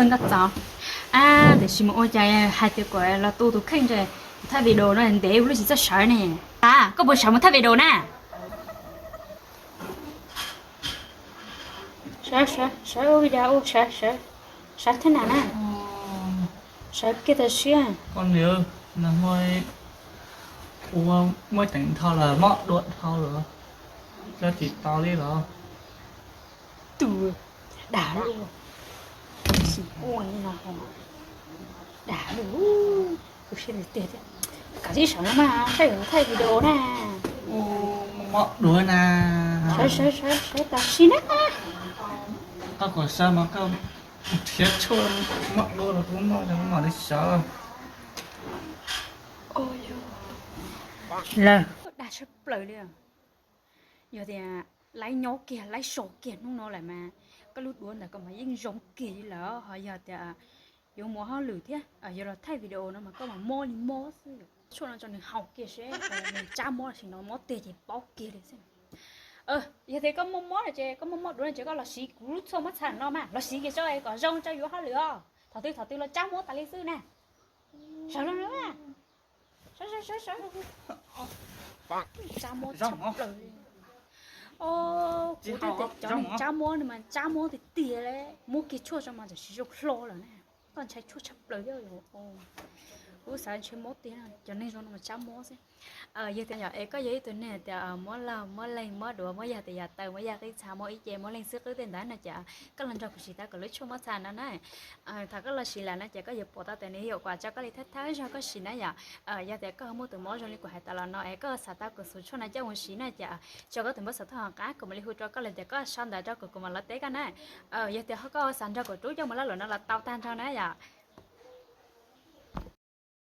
Nkauj Txos, ab, tiam sis mas ua cas hais tias kom los tu tus kheej ntshe thaij video no ntev ua luaj tsis txawj sawv ne. A, koj puas sawv mus thaij video na? Sawv, sawv, sawv ua video, sawv, sawv, sawv thiab na na. Sawv kiag tam sim. Koj niam, nag hmo ua muaj ceem dhau lawm, mob dua dhau lawm, coj tsis tau li los. Tus dag luaj, sim ua li no, dag luaj, kuv siab tiag tiag. Kav tsij sawv no mas, saib yuav thaij video na. Mob dua na. Sawv, sawv, sawv, sawv tam sim na. Koj kom sawv mas koj nrhiav tshuaj, mob dua los kuv mob, mam li sawv. Lawm, dag tshaj plaws li. Yog tias laib nyob kiag laib so kiag hnub no lawm mas koj lub duav ntawd koj mas yeej zoo kiag li lawm, ho yog tias yuav mus hauj lwm thiab yuav los thaij video no mas koj mas mob li mob xwb. Tshuaj no tso nws haus kiag seb nws tsab mob los sis nws mob tiag ces paub kiag li xwb. Yog tias koj muaj mob no ces koj muaj mob duav no ces koj los siv kuv lub tshuaj mob txha no mas los siv kiag tso kom zoo tso yuav hauj lwm os. Thaum twg thaum twg los tsab mob tas li xwb na. Sawv los na. Sawv, sawv, sawv, sawv. Tsab mob tshaj plaws li. Kuv tias cov neeg tsab mob no mas tsab mob tiag tiag li, muab kiag tshuaj tso mas tam sim zoo hlo lawm na. Koj ntshai tshuaj tshaj plaws thiab. Kuv xav ntshai mob tiag, cov neeg zoo no mas tsab mob xwb. Yog tias yog es koj yog ib tug neeg tias mob laug mob leeg mob duav mob yag tes yag taw mob yaj qib txha mob ib ce mob leej xwb qwb tej ntawd no ces koj los nrog kuv siv tau kuv lub tshuaj mob txha no na. Thaum koj los siv lawm no ces koj yuav pom tau tias nws yuav ua cas rau koj li thawj thawj zaug koj siv na yom. Yog tias koj muaj tus mob zoo li kuv hais tas los no es koj xav tau kuv tus tshuaj no coj mus siv na ces tso koj tus npawb xov tooj hauv qab kuv mam li hu rau koj los tias koj sau ntawv rau kuv kuv mam los teb koj na. Yog tias koj xav nrog kuv rub coj mus laj lawm no los tau tag nrho na yom.